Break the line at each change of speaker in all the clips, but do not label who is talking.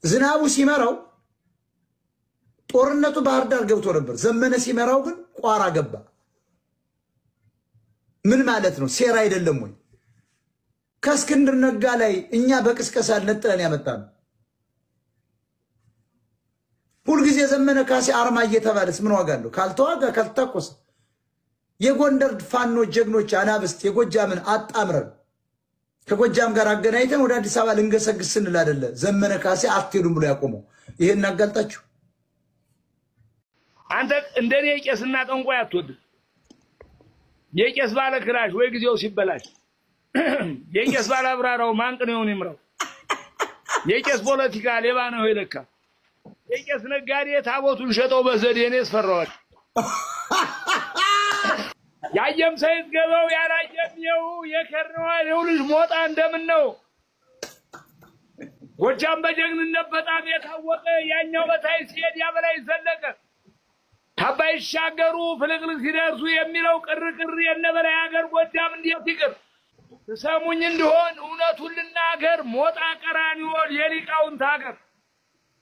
ዝናቡ ሲመራው ጦርነቱ ባህር ዳር ገብቶ ነበር። ዘመነ ሲመራው ግን ቋራ ገባ። ምን ማለት ነው? ሴራ አይደለም ወይ? ከእስክንድር ነጋ ላይ እኛ በቅስቀሳ ነጥለን ያመጣ ነው። ሁልጊዜ ዘመነ ካሴ አርማ እየተባለስ ምን ዋጋ አለው? ካልተዋጋ ካልተታኮሰ። የጎንደር ፋኖ ጀግኖች አናብስት የጎጃምን አጣምረን ከጎጃም ጋር አገናኝተን ወደ አዲስ አበባ ልንገሰግስ ስንል አይደለ ዘመነ ካሴ አትሄዱም ብሎ ያቆመው። ይሄን አጋልጣችሁ
አንተ እንደኔ የቄስና ጠንቋይ አትወድም። የቄስ ባለ ክራሽ ወይ ጊዜው ሲበላሽ፣ የቄስ ባለ አብራራው ማን ቅኔውን ይምራው? የቄስ ፖለቲካ ሌባ ነው ይለካ። የቄስ ነጋዴ ታቦቱን ሸጠው በዘዴ እኔ አስፈራዋል። ያየም ሰይት ገበው ያላየም የው የከርነዋል የው ልጅ ሞጣ እንደምን ነው? ጎጃም በጀግንነት በጣም የታወቀ ያኛው በታይ ሲሄድ ያበላይ ዘለቀ። ካባይ ይሻገሩ ፍልቅልቅ ሲደርሱ የሚለው ቅር ቅር የነበላይ ሀገር ጎጃም እንዴት ይቅር? ትሰሙኝ እንደሆን እውነቱን ልናገር፣ ሞጣ ቀራኒዮን የሊቃውንት ሀገር።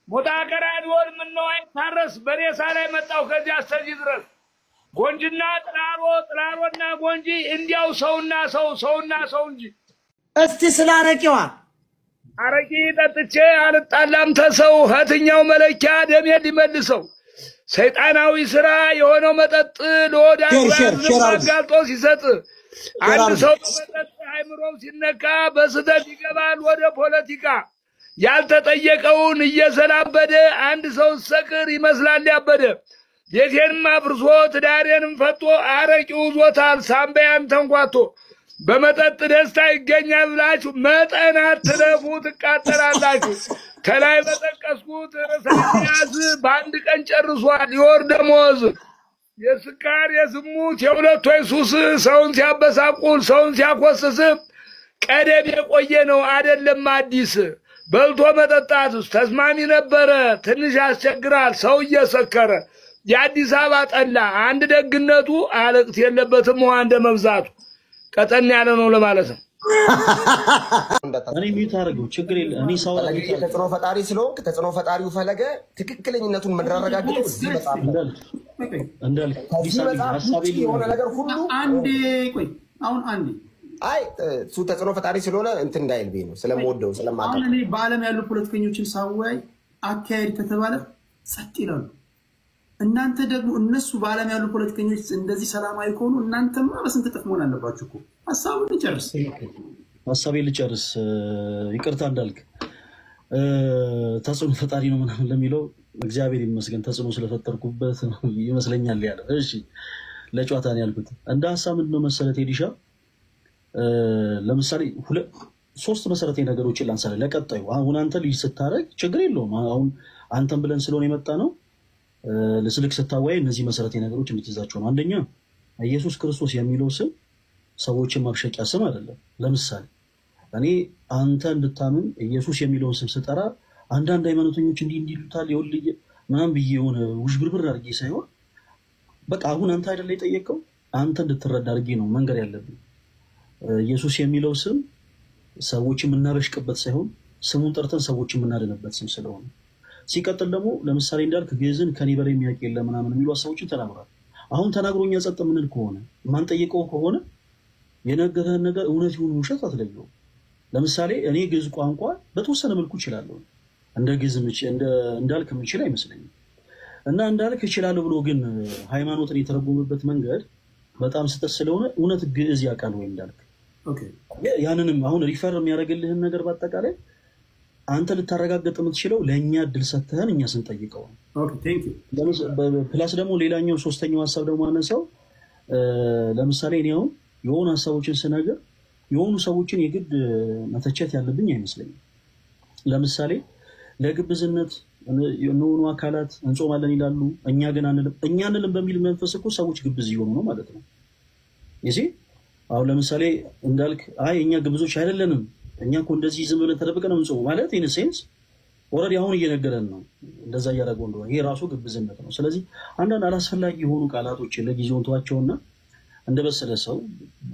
ሞጣ ቀራኒዮን ምነው አይታረስ? በሬሳ ላይ መጣው ከዚያ እስከዚህ ድረስ። ጎንጂና ጥላሮ፣ ጥላሮና ጎንጂ እንዲያው ሰውና ሰው ሰውና ሰው እንጂ።
እስቲ ስለ አረቄዋ።
አረቂ ጠጥቼ አልጣላም ተሰው፣ ከትኛው መለኪያ ደሜን ሊመልሰው። ሰይጣናዊ ስራ የሆነው መጠጥ ለወዳጁ
share፣ share አድርጉ።
አጋልጦ ሲሰጥ አንድ ሰው በመጠጥ አይምሮው ሲነካ በስህተት ይገባል ወደ ፖለቲካ። ያልተጠየቀውን እየሰላበደ አንድ ሰው ሰክር ይመስላል ያበደ። ቤቴንም አፍርሶ ትዳሬንም ፈቶ አረቂው ዞታል ሳምባያን ተንኳቶ። በመጠጥ ደስታ ይገኛል ብላችሁ መጠን አትለፉ፣ ትቃጠላላችሁ። ከላይ በጠቀስኩት ርዕሰ ያዝ በአንድ ቀን ጨርሷል የወር ደመወዝ። የስካር የዝሙት የሁለት ወይ ሱስ ሰውን ሲያበሳቁል ሰውን ሲያኮስስ ቀደም የቆየ ነው አደለም አዲስ። በልቶ መጠጣትስ ተስማሚ ነበረ፣ ትንሽ ያስቸግራል ሰው እየሰከረ። የአዲስ አበባ ጠላ አንድ ደግነቱ አለቅት የለበትም ውሃ እንደ መብዛቱ ቀጠን ያለ ነው ለማለት ነው።
እኔ mute አድርገው ችግር የለ። እኔ ሳወራ
ፈለገ
mute አድርገው።
ተጽዕኖ ፈጣሪ ስለሆንክ ተጽዕኖ ፈጣሪው ፈለገ ትክክለኝነቱን የምናረጋግጠው እዚህ መጽሐፍ ላይ
እንዳልክ እንዳልክ
ከዚህ
ሊሳሚ
መጽሐፍ
ሀሳቤ
ውጭ የሆነ ነገር ሁሉ
አንዴ ቆይ፣ አሁን አንዴ
አይ እሱ ተጽዕኖ ፈጣሪ ስለሆነ እንትን እንዳይል ብዬ ነው፣ ስለምወደው
አሁን
ስለማውቀው።
እኔ በዓለም ያሉ ፖለቲከኞችን ሳወያይ አካሄድ ከተባለ ጸጥ ይላሉ። እናንተ ደግሞ እነሱ በዓለም ያሉ ፖለቲከኞች እንደዚህ ሰላማዊ ከሆኑ እናንተማ በስንት እጥፍ መሆን አለባችሁ እኮ። ሀሳቡን ጨርስ።
ሀሳቤ ልጨርስ። ይቅርታ እንዳልክ፣ ተጽዕኖ ፈጣሪ ነው ምናምን ለሚለው እግዚአብሔር ይመስገን ተጽዕኖ ስለፈጠርኩበት ነው ይመስለኛል ያለው። እሺ ለጨዋታ ነው ያልኩት። እንደ ሀሳብ ምንድን ነው መሰለህ ቴዲሻ፣ ለምሳሌ ሶስት መሰረታዊ ነገሮችን ላንሳለን ለቀጣዩ። አሁን አንተ ልጅ ስታደርግ ችግር የለውም። አሁን አንተን ብለን ስለሆነ የመጣ ነው ስልክ ስታወያይ እነዚህ መሰረታዊ ነገሮች እንድትይዛቸው ነው። አንደኛ ኢየሱስ ክርስቶስ የሚለው ስም ሰዎችን ማብሸቂያ ስም አይደለም። ለምሳሌ እኔ አንተ እንድታምን ኢየሱስ የሚለውን ስም ስጠራ አንዳንድ ሃይማኖተኞች እንዲህ እንዲህ ይሉታል ይኸውልህ ምናምን ብዬ የሆነ ውዥብርብር አድርጌ ሳይሆን በቃ አሁን አንተ አይደለ የጠየቀው አንተ እንድትረዳ አድርጌ ነው መንገር ያለብኝ። ኢየሱስ የሚለው ስም ሰዎች የምናበሽቅበት ሳይሆን ስሙን ጠርተን ሰዎች የምናድንበት ስም ስለሆነ። ሲቀጥል ደግሞ ለምሳሌ እንዳልክ ግዕዝን ከኔ በላይ የሚያውቅ የለም ምናምን የሚሉ ሀሳቦችን ተናግሯል። አሁን ተናግሮ እኛ ጸጥ የምንል ከሆነ የማንጠይቀው ከሆነ የነገረህን ነገር እውነት ይሁን ውሸት አትለየውም። ለምሳሌ እኔ ግዕዝ ቋንቋ በተወሰነ መልኩ እችላለሁ። እንደ ግዕዝ እንዳልክ የምችል አይመስለኝም። እና እንዳልክ እችላለሁ ብሎ ግን ሃይማኖትን የተረጎመበት መንገድ በጣም ስህተት ስለሆነ እውነት ግዕዝ ያውቃል ወይ እንዳልክ? ያንንም አሁን refer የሚያደርግልህን ነገር በአጠቃላይ አንተ ልታረጋግጥ የምትችለው ለእኛ እድል ሰጥተህን እኛ ስንጠይቀው ነው። Plus ደግሞ ሌላኛው ሶስተኛው ሀሳብ ደግሞ አነሳው፣ ለምሳሌ እኔ አሁን የሆኑ ሀሳቦችን ስነግር የሆኑ ሰዎችን የግድ መተቸት ያለብኝ አይመስለኝም። ለምሳሌ ለግብዝነት የሆኑ አካላት እንጾማለን ይላሉ፣ እኛ ግን አንልም። እኛ አንልም በሚል መንፈስ እኮ ሰዎች ግብዝ እየሆኑ ነው ማለት ነው። ይሲ አሁን ለምሳሌ እንዳልክ አይ እኛ ግብዞች አይደለንም፣ እኛ እኮ እንደዚህ ዝም ብለን ተደብቀን ነው የምንጾመው ማለት in sense already አሁን እየነገረን ነው እንደዛ እያደረገው እንደሆነ። ይሄ ራሱ ግብዝነት ነው። ስለዚህ አንዳንድ አላስፈላጊ የሆኑ ቃላቶችን ለጊዜው እንተዋቸውና እንደበሰለ ሰው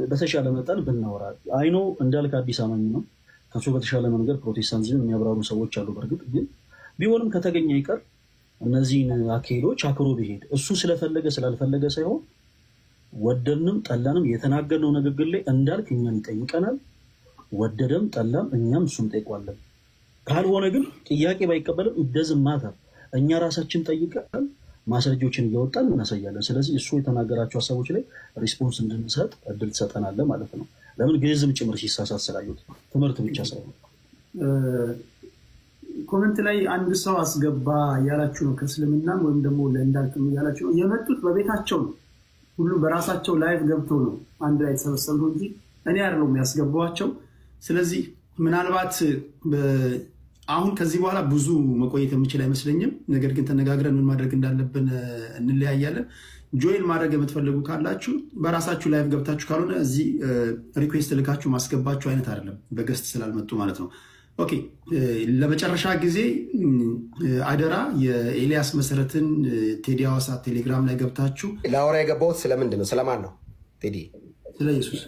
በተሻለ መጠን ብናወራ። I know እንዳልክ አዲስ አማኝ ነው። ከሱ በተሻለ መንገድ ፕሮቴስታንቲዝም የሚያብራሩ ሰዎች አሉ። በእርግጥ ግን ቢሆንም ከተገኘ ይቀር እነዚህን አካሄዶች አክሮ ቢሄድ እሱ ስለፈለገ ስላልፈለገ ሳይሆን ወደድንም ጠላንም የተናገርነው ንግግር ላይ እንዳልክ እኛን ይጠይቀናል። ወደደም ጠላም እኛም እሱን ጠይቋለን። ካልሆነ ግን ጥያቄ ባይቀበልም doesn't matter፣ እኛ ራሳችን ጠይቀን ማስረጃዎችን እያወጣን እናሳያለን። ስለዚህ እሱ የተናገራቸው ሀሳቦች ላይ response እንድንሰጥ እድል ትሰጠናለህ ማለት ነው። ለምን ግዕዝም ጭምር ሲሳሳት ስላዩት ትምህርት ብቻ ሳይሆን።
Comment ላይ አንድ ሰው አስገባ እያላችሁ ነው፣ ከእስልምናም ወይም ደግሞ ለእንዳልክም እያላችሁ ነው። የመጡት በቤታቸው ነው። ሁሉም በራሳቸው live ገብተው ነው አንድ ላይ የተሰበሰብነው እንጂ እኔ አይደለሁም ያስገባኋቸው። ስለዚህ ምናልባት አሁን ከዚህ በኋላ ብዙ መቆየት የምችል አይመስለኝም። ነገር ግን ተነጋግረን ምን ማድረግ እንዳለብን እንለያያለን። Join ማድረግ የምትፈልጉ ካላችሁ በራሳችሁ live ገብታችሁ ካልሆነ እዚህ request ልካችሁ ማስገባችሁ አይነት አይደለም፣ በ guest ስላልመጡ ማለት ነው። Okay፣ ለመጨረሻ ጊዜ አደራ የኤልያስ መሰረትን ቴዲ ሐዋሳ ቴሌግራም ላይ ገብታችሁ
ላወራ የገባሁት ስለምንድን ነው? ስለማን ነው ቴዲ?
ስለ ኢየሱስ።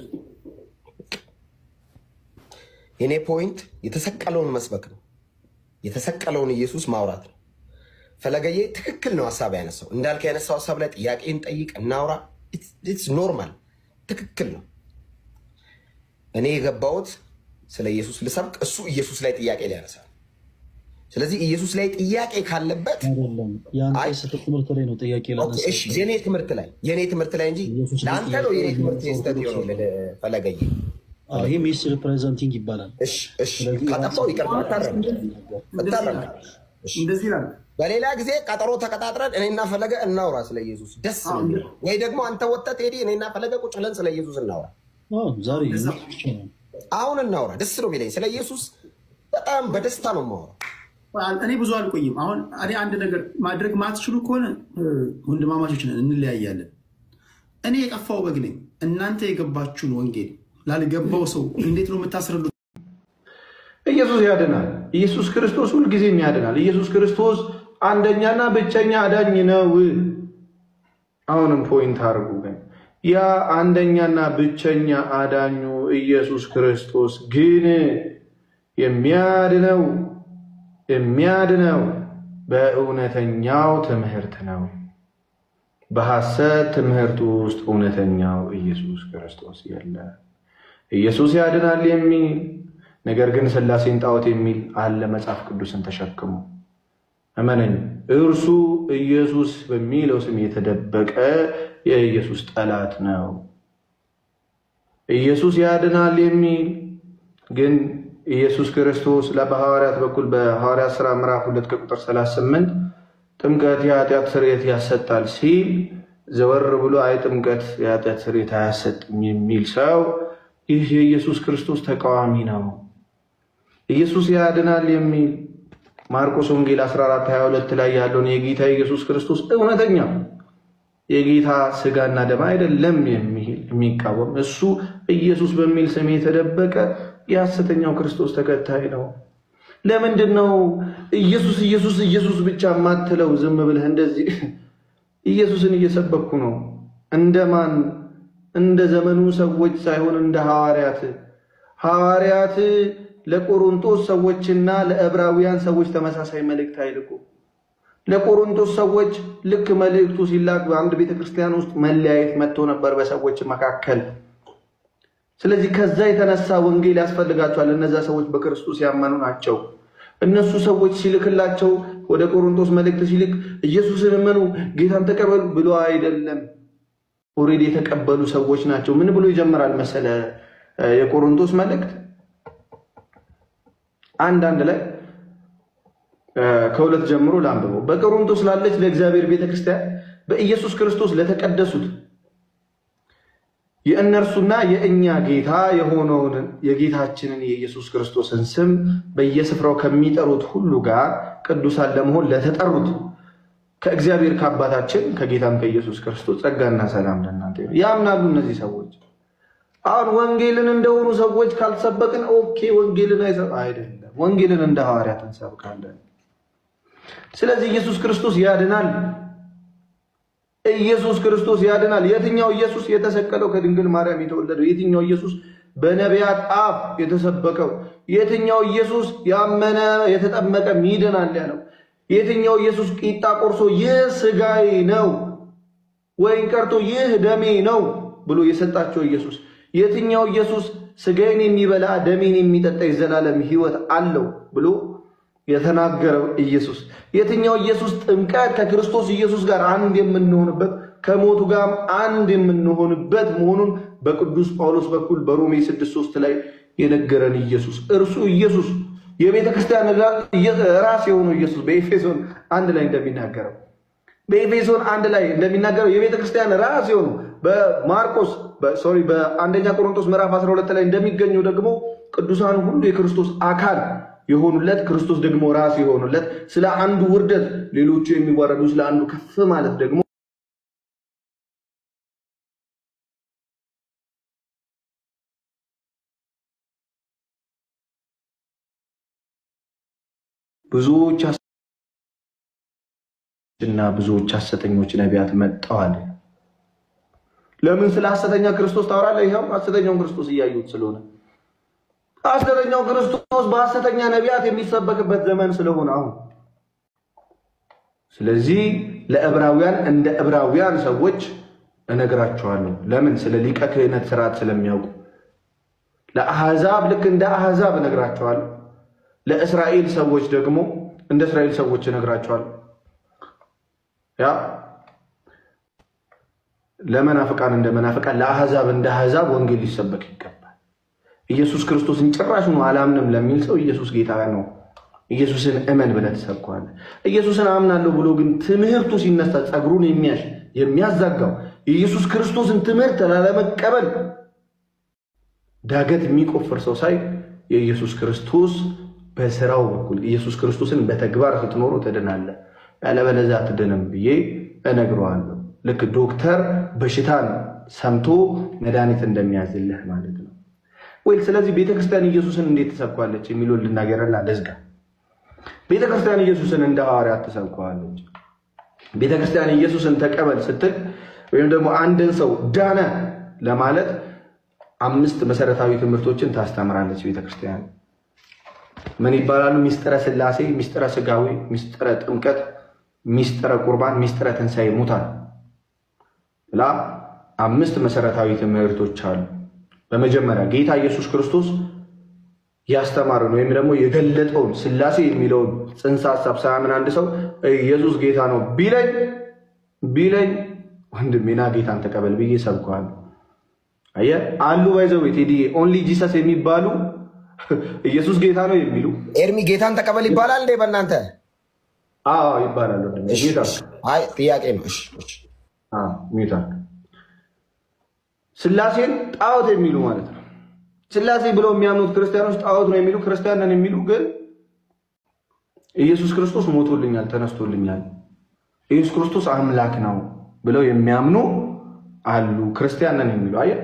የኔ point የተሰቀለውን መስበክ ነው። የተሰቀለውን ኢየሱስ ማውራት ነው። ፈለገዬ ትክክል ነው ሀሳብ ያነሳው። እንዳልክ ያነሳው ሀሳብ ላይ ጥያቄን ጠይቅ፣ እናውራ። It's normal፣ ትክክል ነው። እኔ የገባሁት ስለ ኢየሱስ ልሰብክ፣ እሱ ኢየሱስ ላይ ጥያቄ ሊያነሳ ነው። ስለዚህ ኢየሱስ ላይ ጥያቄ ካለበት
አይደለም፣ የአንተ ስህተት ትምህርት ላይ ነው ጥያቄ ላነሳ።
እሺ፣ የኔ ትምህርት ላይ እንጂ ለአንተ ነው የኔ ትምህርት ስህተት የሆነው ፈለገዬ።
ይሄ misrepresenting ይባላል።
እሺ፣ ካጠፋው ይቅርታ፣ እታረም።
እንደዚህ ይላል።
በሌላ ጊዜ ቀጠሮ ተቀጣጥረን እኔና ፈለገ እናውራ ስለ ኢየሱስ፣ ደስ ነው የሚለው። ወይ ደግሞ አንተ ወጥተህ ቴዲ፣ እኔና ፈለገ ቁጭ ብለን ስለ ኢየሱስ እናውራ።
ዛሬ
አሁን እናውራ፣ ደስ ነው የሚለኝ ስለ ኢየሱስ፣ በጣም በደስታ ነው የማወራው።
እኔ ብዙ አልቆይም። አሁን እኔ አንድ ነገር ማድረግ ማትችሉ ከሆነ ወንድማማቾች ነን፣ እንለያያለን። እኔ የጠፋው በግ ነኝ። እናንተ የገባችሁን ወንጌል ላልገባው ሰው እንዴት ነው የምታስረዱት?
ኢየሱስ ያድናል። ኢየሱስ ክርስቶስ ሁልጊዜም ያድናል። ኢየሱስ ክርስቶስ አንደኛና ብቸኛ አዳኝ ነው። አሁንም point አድርጉ። ግን ያ አንደኛና ብቸኛ አዳኙ ኢየሱስ ክርስቶስ ግን የሚያድነው በእውነተኛው ትምህርት ነው። በሐሰት ትምህርት ውስጥ እውነተኛው ኢየሱስ ክርስቶስ የለም። ኢየሱስ ያድናል የሚል ነገር ግን ሥላሴን ጣዖት የሚል አለ መጽሐፍ ቅዱስን ተሸክሞ። እመነኝ፣ እርሱ ኢየሱስ በሚለው ስም የተደበቀ የኢየሱስ ጠላት ነው። ኢየሱስ ያድናል የሚል ግን ኢየሱስ ክርስቶስ በሐዋርያት በኩል በሐዋርያት ሥራ ምዕራፍ 2 ከቁጥር 38 ጥምቀት የኃጢአት ስርየት ያሰጣል ሲል ዘወር ብሎ አይ ጥምቀት የኃጢአት ስርየት አያሰጥም የሚል ሰው ይህ የኢየሱስ ክርስቶስ ተቃዋሚ ነው። ኢየሱስ ያድናል የሚል ማርቆስ ወንጌል 14 22 ላይ ያለውን የጌታ ኢየሱስ ክርስቶስ እውነተኛ የጌታ ስጋና ደም አይደለም የሚል የሚቃወም እሱ ኢየሱስ በሚል ስም የተደበቀ የሐሰተኛው ክርስቶስ ተከታይ ነው። ለምንድን ነው ኢየሱስ ኢየሱስ ኢየሱስ ብቻ የማትለው? ዝም ብለህ እንደዚህ ኢየሱስን እየሰበኩ ነው። እንደማን? እንደ ዘመኑ ሰዎች ሳይሆን እንደ ሐዋርያት። ሐዋርያት ለቆሮንቶስ ሰዎችና ለዕብራውያን ሰዎች ተመሳሳይ መልእክት አይልኩ። ለቆሮንቶስ ሰዎች ልክ መልእክቱ ሲላክ በአንድ ቤተክርስቲያን ውስጥ መለያየት መጥቶ ነበር በሰዎች መካከል። ስለዚህ ከዛ የተነሳ ወንጌል ያስፈልጋቸዋል። እነዛ ሰዎች በክርስቶስ ያመኑ ናቸው። እነሱ ሰዎች ሲልክላቸው ወደ ቆሮንቶስ መልእክት ሲልክ ኢየሱስን እመኑ፣ ጌታን ተቀበሉ ብሎ አይደለም። Already የተቀበሉ ሰዎች ናቸው። ምን ብሎ ይጀምራል መሰለ የቆሮንቶስ መልእክት 1:1 ላይ ከ2 ጀምሮ ላንብበው። በቆሮንቶስ ላለች ለእግዚአብሔር ቤተክርስቲያን በኢየሱስ ክርስቶስ ለተቀደሱት የእነርሱና የእኛ ጌታ የሆነውን የጌታችንን የኢየሱስ ክርስቶስን ስም በየስፍራው ከሚጠሩት ሁሉ ጋር ቅዱሳን ለመሆን ለተጠሩት ከእግዚአብሔር ከአባታችን ከጌታም ከኢየሱስ ክርስቶስ ጸጋና ሰላም ለእናንተ ይሁን። ያምናሉ እነዚህ ሰዎች። አሁን ወንጌልን እንደሆኑ ሰዎች ካልሰበክን okay፣ ወንጌልን አይደለም፣ ወንጌልን እንደ ሐዋርያት እንሰብካለን። ስለዚህ ኢየሱስ ክርስቶስ ያድናል። ኢየሱስ ክርስቶስ ያድናል። የትኛው ኢየሱስ? የተሰቀለው፣ ከድንግል ማርያም የተወለደው። የትኛው ኢየሱስ? በነቢያት አፍ የተሰበከው። የትኛው ኢየሱስ? ያመነ የተጠመቀ ይድናል ያለው። የትኛው ኢየሱስ ቂጣ ቆርሶ ይህ ስጋዬ ነው ወይን ቀርቶ ይህ ደሜ ነው ብሎ የሰጣቸው ኢየሱስ? የትኛው ኢየሱስ ስጋዬን የሚበላ ደሜን የሚጠጣ የዘላለም ሕይወት አለው ብሎ የተናገረው ኢየሱስ? የትኛው ኢየሱስ ጥምቀት ከክርስቶስ ኢየሱስ ጋር አንድ የምንሆንበት ከሞቱ ጋርም አንድ የምንሆንበት መሆኑን በቅዱስ ጳውሎስ በኩል በሮሜ 6:3 ላይ የነገረን ኢየሱስ? እርሱ ኢየሱስ የቤተ ክርስቲያን ራስ የሆነው ኢየሱስ በኤፌሶን 1 ላይ እንደሚናገረው፣ በኤፌሶን 1 ላይ እንደሚናገረው የቤተ ክርስቲያን ራስ የሆነው፣ በማርቆስ፣ sorry፣ በአንደኛ ቆሮንቶስ ምዕራፍ 12 ላይ እንደሚገኘው ደግሞ ቅዱሳን ሁሉ የክርስቶስ አካል የሆኑለት፣ ክርስቶስ ደግሞ ራስ የሆኑለት፣ ስለ አንዱ ውርደት ሌሎቹ የሚዋረዱ፣ ስለ አንዱ ከፍ ማለት ደግሞ ብዙዎች እና ብዙዎች ሐሰተኞች ነቢያት መጥተዋል። ለምን ስለ ሐሰተኛ ክርስቶስ ታወራለህ? ይኸው ሐሰተኛውን ክርስቶስ እያዩት ስለሆነ፣ ሐሰተኛው ክርስቶስ በሐሰተኛ ነቢያት የሚሰበክበት ዘመን ስለሆነ አሁን። ስለዚህ ለዕብራውያን እንደ ዕብራውያን ሰዎች እነግራቸዋለሁ። ለምን? ስለ ሊቀ ክህነት ስርዓት ስለሚያውቁ። ለአሕዛብ ልክ እንደ አሕዛብ እነግራቸዋለሁ። ለእስራኤል ሰዎች ደግሞ እንደ እስራኤል ሰዎች እነግራቸዋለሁ። ያ ለመናፍቃን እንደ መናፍቃን፣ ለአሕዛብ እንደ አሕዛብ ወንጌል ሊሰበክ ይገባል። ኢየሱስ ክርስቶስን ጭራሹን አላምንም ለሚል ሰው ኢየሱስ ጌታ ነው፣ ኢየሱስን እመን ብለህ ትሰብከዋለህ። ኢየሱስን አምናለሁ ብሎ ግን ትምህርቱ ሲነሳ ፀጉሩን የሚያሽ የሚያዛጋው፣ የኢየሱስ ክርስቶስን ትምህርት ላለመቀበል ዳገት የሚቆፍር ሰው ሳይ የኢየሱስ ክርስቶስ በስራው በኩል ኢየሱስ ክርስቶስን በተግባር ስትኖሩ ትድናለህ፣ ያለበለዚያ አትድንም ብዬ እነግረዋለሁ። ልክ ዶክተር በሽታን ሰምቶ መድኃኒት እንደሚያዝልህ ማለት ነው። ወይ ስለዚህ ቤተክርስቲያን ኢየሱስን እንዴት ትሰብከዋለች የሚለውን ልናገርና ልዝጋ። ቤተክርስቲያን ኢየሱስን እንደ ሐዋርያት ትሰብከዋለች። ቤተክርስቲያን ኢየሱስን ተቀበል ስትል ወይም ደግሞ አንድን ሰው ዳነ ለማለት አምስት መሰረታዊ ትምህርቶችን ታስተምራለች ቤተክርስቲያን። ምን ይባላሉ? ሚስጥረ ስላሴ፣ ሚስጥረ ስጋዊ፣ ሚስጥረ ጥምቀት፣ ሚስጥረ ቁርባን፣ ሚስጥረ ትንሣኤ ሙታን ብላ አምስት መሰረታዊ ትምህርቶች አሉ። በመጀመሪያ ጌታ ኢየሱስ ክርስቶስ ያስተማረን ወይም ደግሞ የገለጠውን ስላሴ የሚለውን ጽንሰ ሀሳብ ሳያምን አንድ ሰው ኢየሱስ ጌታ ነው ቢለኝ ወንድሜ ና ጌታን ተቀበል ብዬ ሰብከዋለሁ። አየህ፣ አሉ by the way ቴዲ፣ Only Jesus የሚባሉ፣ ኢየሱስ ጌታ ነው የሚሉ።
ኤርሚ፣ ጌታን ተቀበል ይባላል እንዴ በእናንተ?
አዎ ይባላል። ወንድሜ ጌታ
አይ ጥያቄ ነው። እሺ እሺ።
አዎ ሚታ ስላሴን ጣዖት የሚሉ ማለት ነው። ስላሴ ብለው የሚያምኑት ክርስቲያኖች ጣዖት ነው የሚሉ፣ ክርስቲያን ነን የሚሉ ግን ኢየሱስ ክርስቶስ ሞቶልኛል፣ ተነስቶልኛል፣ ኢየሱስ ክርስቶስ አምላክ ነው ብለው የሚያምኑ አሉ። ክርስቲያን ነን የሚሉ፣ አየህ፣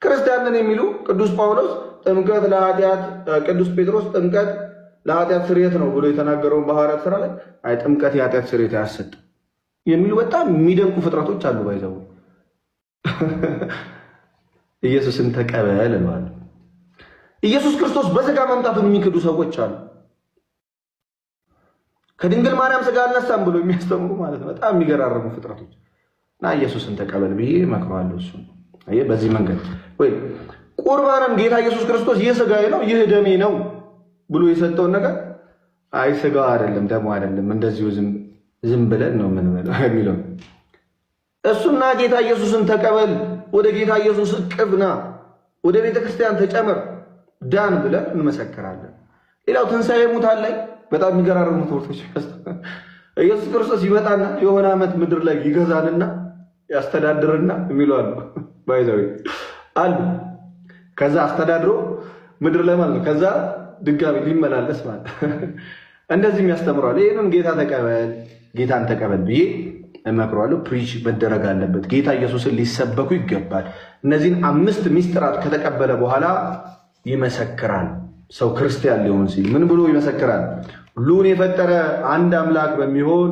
ክርስቲያን ነን የሚሉ ቅዱስ ጳውሎስ ጥምቀት ለኃጢአት፣ ቅዱስ ጴጥሮስ ጥምቀት ለኃጢአት ስርየት ነው ብሎ የተናገረውን በሐዋርያት ስራ ላይ አይ ጥምቀት የኃጢአት ስርየት አያሰጥም የሚሉ በጣም የሚደንቁ ፍጥረቶች አሉ። By the way ኢየሱስን ተቀበል እለዋለሁ። ኢየሱስ ክርስቶስ በስጋ መምጣቱን የሚክዱ ሰዎች አሉ። ከድንግል ማርያም ስጋ አልነሳም ብሎ የሚያስተምሩ ማለት ነው። በጣም የሚገራረሙ ፍጥረቶች እና ኢየሱስን ተቀበል ብዬ እመክረዋለሁ። እሱ አየህ፣ በዚህ መንገድ ወይ ቁርባንን ጌታ ኢየሱስ ክርስቶስ ይህ ስጋዬ ነው፣ ይህ ደሜ ነው ብሎ የሰጠውን ነገር አይ ስጋው አይደለም ደሞ አይደለም እንደዚሁ ዝም ብለን ነው የምንበላው የሚለው፣ እሱና ጌታ ኢየሱስን ተቀበል፣ ወደ ጌታ ኢየሱስ እቅፍ ና፣ ወደ ቤተ ክርስቲያን ተጨመር፣ ዳን ብለን እንመሰክራለን። ሌላው ትንሣኤ ሙታን ላይ በጣም የሚገራርሙ ትምህርቶች፣ ኢየሱስ ክርስቶስ ይመጣና የሆነ ዓመት ምድር ላይ ይገዛንና ያስተዳድርና የሚሉ አሉ። By the way አሉ። ከዛ አስተዳድሮ ምድር ላይ ማለት ነው። ከዛ ድጋሚ ሊመላለስ ማለት እንደዚህም ያስተምረዋል። ይህንን ጌታ ተቀበል፣ ጌታን ተቀበል ብዬ እመክረዋለሁ። Preach መደረግ አለበት። ጌታ ኢየሱስን ሊሰበኩ ይገባል። እነዚህን አምስት ሚስጥራት ከተቀበለ በኋላ ይመሰክራል። ሰው ክርስቲያን ሊሆን ሲል ምን ብሎ ይመሰክራል? ሁሉን የፈጠረ አንድ አምላክ በሚሆን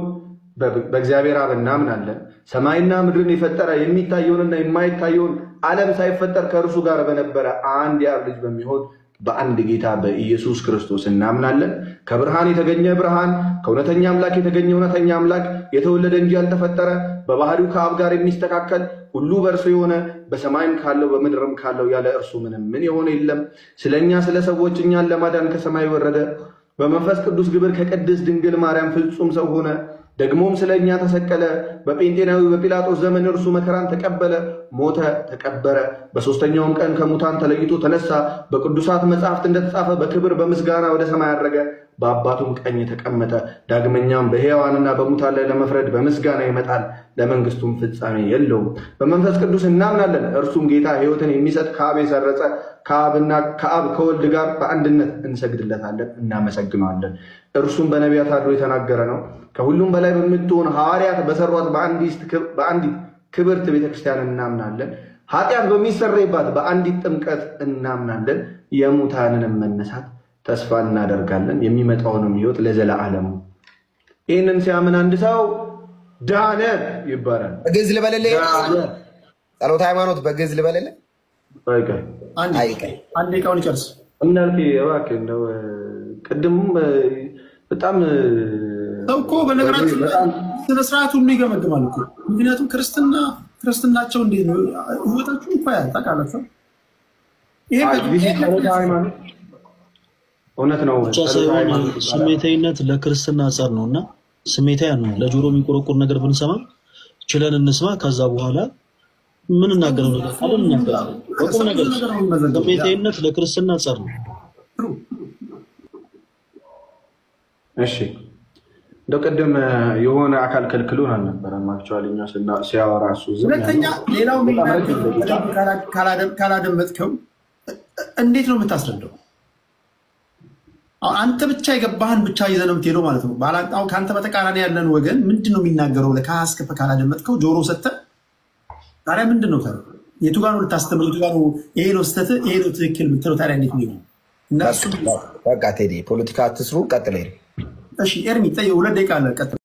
በእግዚአብሔር አብ እናምናለን። ሰማይና ምድርን የፈጠረ፣ የሚታየውንና የማይታየውን ዓለም ሳይፈጠር ከእርሱ ጋር በነበረ አንድ የአብ ልጅ በሚሆን በአንድ ጌታ በኢየሱስ ክርስቶስ እናምናለን። ከብርሃን የተገኘ ብርሃን፣ ከእውነተኛ አምላክ የተገኘ እውነተኛ አምላክ፣ የተወለደ እንጂ ያልተፈጠረ፣ በባህሪው ከአብ ጋር የሚስተካከል፣ ሁሉ በእርሱ የሆነ፣ በሰማይም ካለው በምድርም ካለው ያለ እርሱ ምንም ምን የሆነ የለም። ስለኛ ስለ ሰዎች እኛን ለማዳን ከሰማይ ወረደ። በመንፈስ ቅዱስ ግብር ከቅድስት ድንግል ማርያም ፍጹም ሰው ሆነ። ደግሞም ስለ እኛ ተሰቀለ። በጴንጤናዊ በጲላጦስ ዘመን እርሱ መከራን ተቀበለ፣ ሞተ፣ ተቀበረ። በሦስተኛውም ቀን ከሙታን ተለይቶ ተነሳ። በቅዱሳት መጻሕፍት እንደተጻፈ በክብር በምስጋና ወደ ሰማይ አረገ፣ በአባቱም ቀኝ ተቀመጠ። ዳግመኛም በሕያዋንና በሙታን ላይ ለመፍረድ በምስጋና ይመጣል፣ ለመንግስቱም ፍጻሜ የለውም። በመንፈስ ቅዱስ እናምናለን፣ እርሱም ጌታ ሕይወትን የሚሰጥ ከአብ የሰረጸ ከአብና ከአብ ከወልድ ጋር በአንድነት እንሰግድለታለን፣ እናመሰግነዋለን። እርሱም በነቢያት አድሮ የተናገረ ነው። ከሁሉም በላይ በምትሆን ሐዋርያት በሰሯት በአንዲት ክብርት ቤተክርስቲያን እናምናለን። ኃጢአት በሚሰረይባት በአንዲት ጥምቀት እናምናለን። የሙታንንም መነሳት ተስፋ እናደርጋለን፣ የሚመጣውንም ሕይወት ለዘላለሙ። ይህንን ሲያምን አንድ ሰው ዳነ ይባላል።
በግዕዝ ልበልልህ፣ ጸሎተ ሃይማኖት በግዕዝ ልበልልህ።
አንድ ደቂቃውን ይጨርስ
እንዳልክ እባክህ። እንደው ቅድም በጣም
ሰው እኮ በነገራችን ስነ ስርዓት ሁሉ ይገመግማል እኮ። ምክንያቱም ክርስትናቸው እንዴት ነው ህይወታችሁ እኮ ታውቃላችሁ።
እውነት ነው
ብቻ ሳይሆን ስሜታዊነት ለክርስትና ጸር ነው እና ስሜታዊ ነው። ለጆሮ የሚቆረቁር ነገር ብንሰማ ችለን እንስማ። ከዛ በኋላ ምን እናገረው ነገር ካለ እናገራለን። በቁም ነገር ስሜታዊነት ለክርስትና ጸር ነው።
እሺ እንደው ቅድም የሆነ አካል ከልክሎን አልነበረም። actually እኛ ሲያወራ እሱ ዝም
ሁለተኛ፣ ሌላው ካላደመጥከው እንዴት ነው የምታስረዳው? አንተ ብቻ የገባህን ብቻ ይዘህ ነው የምትሄደው ማለት ነው። አሁን ከአንተ በተቃራኒ ያለን ወገን ምንድን ነው የሚናገረው ብለህ ከሀ እስከ ፐ ካላደመጥከው ጆሮ ሰጥተህ ታዲያ ምንድን ነው ታዲያ የቱ ጋር ነው ልታስተምር? የቱ ጋር ነው ይሄ ነው ስህተት፣ ይሄ ነው ትክክል የምትለው ታዲያ እንዴት ነው?
በቃ ቴዲ ፖለቲካ አትስሩ። ቀጥል።
እሺ ኤርሚ፣ 2 ደቂቃ አለ። ቀጥል።